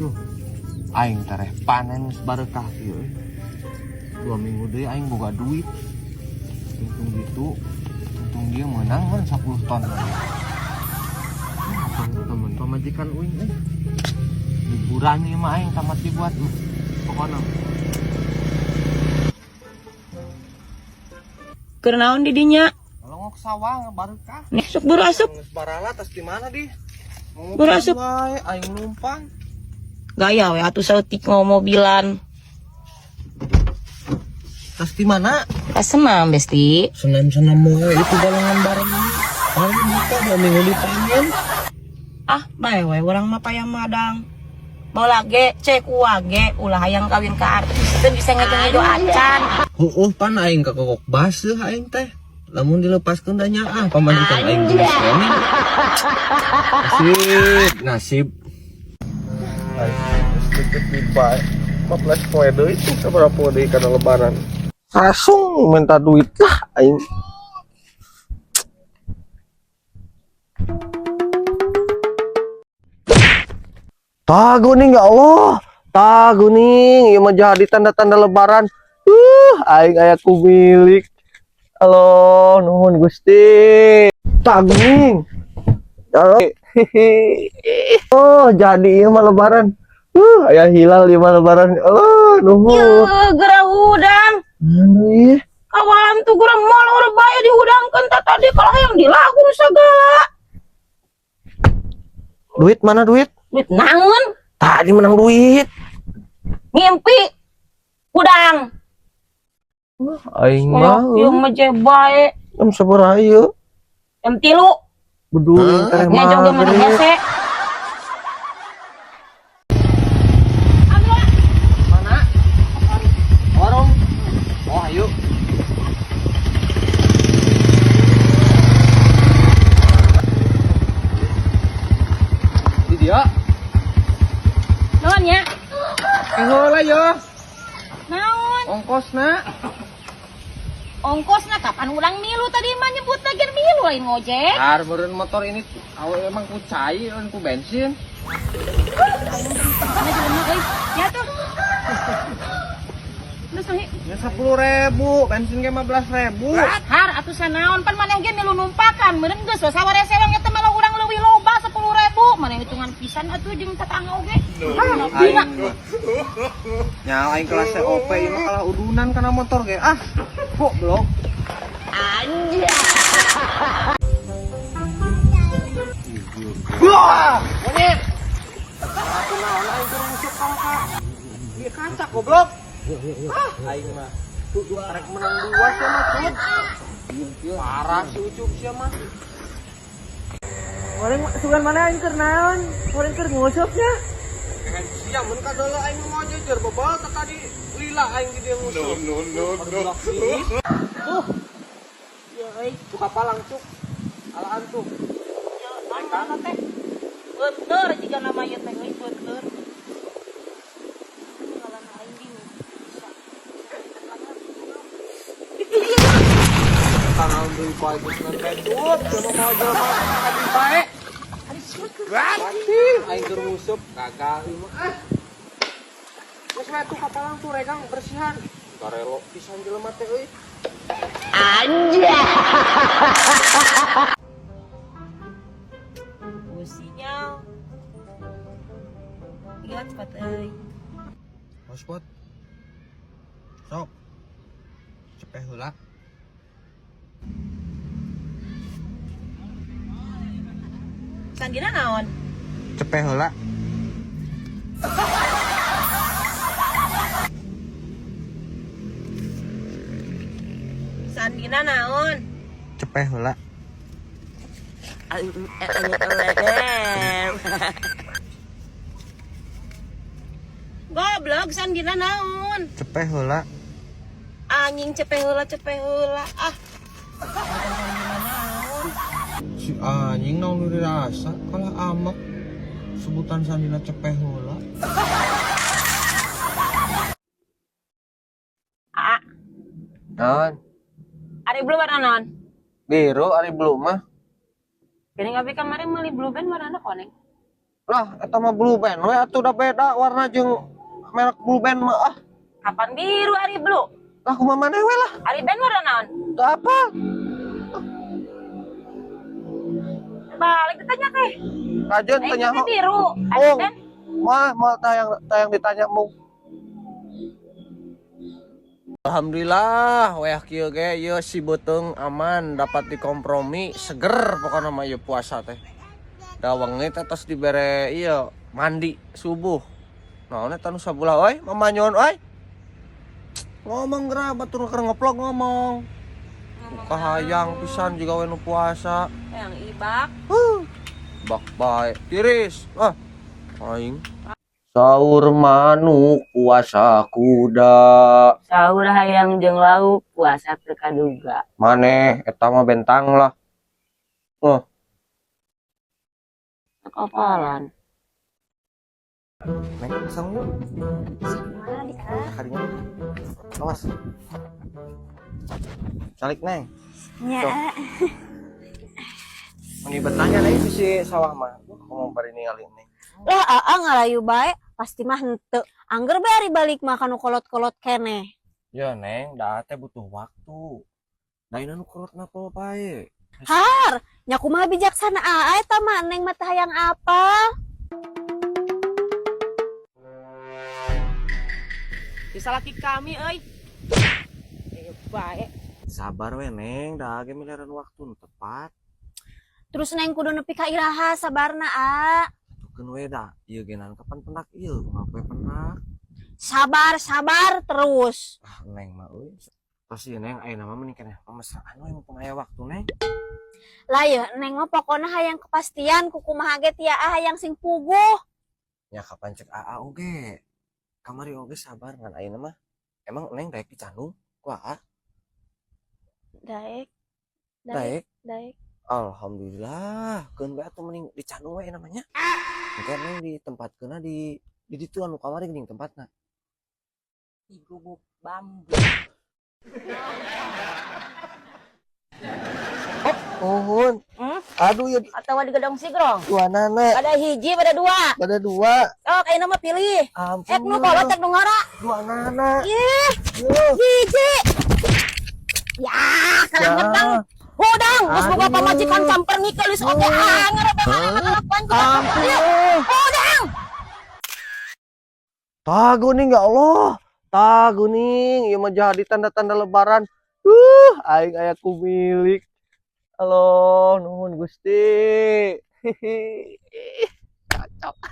Duh, aing tereh panen geus barekah ieu euy. 2 minggu deui aing boga duit. Untung gitu, untung dia menang kan 10 ton. Ah, temen pamajikan uing euy. Liburan ieu mah aing tamat dibuat mah. Pokona. Keur naon di dinya? Ngalongok sawah barekah. Nih, sok buru asup. Geus barala tas di mana di? Buru asup. Wae aing numpang. Gaya we atuh saeutik ngomobilan. Tas di mana? Tas senam, Besti. Senam-senam wae itu balongan bareng. Paling buka 2 minggu dipanen. Ah, bae we urang mah payah madang. Baheula ge cek uwa ge ulah hayang kawin ka artis teu bisa ngejo-ngejo acan. Heueuh, pan aing kakokok baseuh aing teh. Lamun dilepaskeun da nyaah pamajikan aing geus keneh. Nasib, nasib. Aing geus deket di bae. 15 poe deui tuh, sabaraha poe deui kana lebaran. Langsung minta duit lah aing. Taguning, ya Allah. Taguning, ieu mah jadi tanda-tanda lebaran. Aing aya ku milik. Halo, nuhun Gusti. Taguning. Ya Allah. Oh, jadi ieu mah lebaran. Aya hilal ieu mah lebaran. Allah, nuhun. Yeuh, geura hudang. Anu ieu. Kawalan tuh geura moal urang bae dihudangkeun tah tadi kalau hayang dilagun segala. Duit mana duit? Duit naon? Tadi menang duit. Ngimpi. Hudang. Aing mah. Oh, ieu mah je bae. Jam sabaraha ieu? Jam 3. Bedul teh Nya joge mah maghrib. Hese. Mana? Warung. Oh, ayo. Di dia. Naon nya? Eh, heula yo. Naon? Ongkosna. Ongkosna kapan urang milu, tadi mah nyebut lagi milu lain ngojek. Har meureun motor ini awe emang ku cai lain ku bensin. Mana jelema euy? Ya tuh. Terus nih, Ya 10.000, bensin ge 15.000. Har atuh sanaon, pan maneh ge milu numpakan, meureun geus we sawarese wang eta malah urang leuwih loba 10.000. Maneh hitungan pisan atuh jeung tetangga oge. Hah, dina. Aing mah. Nya aing kelas COP ieu mah kalah udunan kana motor ge. Ah, goblok. Anjir. Wah, monyet. Aku naon aing keur musuh kalah ka. Ieu kaca goblok. Ah, aing mah. Rek menang dua sia mah, Cut. Parah si Ucup sia mah. Orang sugan mana aing keur naon? Orang keur ngusupnya. Sia mun kadola aing mau jejer bebal teh tadi lila aing di dia ngusup. No no no. Tuh, Ya euy, buka palang cuk. Alaan tuh. ya naon teh? Beuteur jiga nama ieu teh euy, beuteur. Ngalan aing bingung. Bisa. Tangan deui bae geus ngan kecut, sia mah mau jelema kadi bae. Mati, aing keur ngusup gagal ieu mah. Ah. Geus we tuh kapalang tuh regang bersihan. Garelo pisan jelema teh euy. Anjir. Oh, sinyal. Iya cepat euy. Hotspot. Sok. Cepeh heula. Sandina naon? Cepeh heula. Sandina naon? Cepeh heula. Goblok, sandina naon? Cepeh heula. Anjing, cepeh heula, cepeh heula. Ah. Sandina naon? Si anjing naon nu dirasa kalah amek sebutan sandina cepeh heula. Ah, Naon? ari blue warna naon? Biru ari blue mah. Gini abi kemarin meuli blue band warna koneng. Lah, eta mah Blue Band we atuh, da beda warna jeung merek Blue Band mah ah. Kapan biru ari blue? Lah, kumaha maneh we lah. Ari band warna naon? Teu apa. Balik ditanya teh. Kajeun Eh, tanya itu biru. Ari Oh. band. Mah mau tayang tayang ditanya mau. Alhamdulillah, weh kieu ge ieu si beuteung aman, dapat dikompromi, seger pokokna mah ieu puasa teh. Da wengi teh tos dibere ieu mandi subuh. Naon eta nu sabulah euy, mamanyon euy. Ngomong geura batur keur ngevlog ngomong. Kahayang pisan juga we nu puasa. Yang ibak. Huh. Bak bae. Tiris. Ah. Aing. Saur manuk puasa kuda. Sahur hayang jeung lauk, puasa teu kaduga. Maneh eta mah bentang lah. Oh, Kapalan. Neng, sang yuk. Kadinya. Awas. Calik, Neng. Nya. Meni bertanya Neng bisi sawah mah. Ngomong bari ningali Neng. Lah, aa ngarayu bae, pasti mah henteu. Angger bae ari balik mah kanu kolot-kolot keneh. Ya Neng, da teh butuh waktu. Da nu kolot napa bae. Har, nya kumaha bijaksana aa eta mah, Neng mah teh hayang apa? Bisa laki kami euy. Eh, bae. Sabar we Neng, da ge miliaran waktu nu tepat. Terus Neng kudu nepi ka iraha sabarna, a? Tukeun we da, ieu ge nan kapan pendak ieu, kumaha poe pendak. Sabar, sabar terus. Ah, Neng mah euy. Tos ieu Neng, ayeuna mah mending keneh pemesraan we mumpung aya waktu, Neng. Lah ya, Neng mah pokona hayang kepastian ku kumaha ge ti aa, hayang sing puguh. Nya kapan cek aa oge. Kamari oge sabar, ngan ayeuna mah emang Neng daek dicandung ku aa? Daek. Daek. Daek. Alhamdulillah, keun bae atuh mending dicandung we namanya. Engke Neng ditempatkeunna di ditu anu kamari geuning tempatna. Di gubuk bambu. Nuhun. Hmm? Aduh ya. Atau di gedong sigrong. Dua nana. Pada hiji, pada dua. Pada dua. Sok ayeuna mah pilih. Ampun. Ek nu kolot, ek nu ngora. Dua nana. Ih, Yuh. hiji. Ya, kalah Ya. ngedang. Hudang, geus boga Aduh. pamajikan camper ngikelis oge anger kalakuan kita. Ampun. Hudang. Taguning ya Allah. Taguning ieu mah jadi tanda-tanda lebaran. Aing aya ku milik. Halo, nuhun Gusti. Cocok.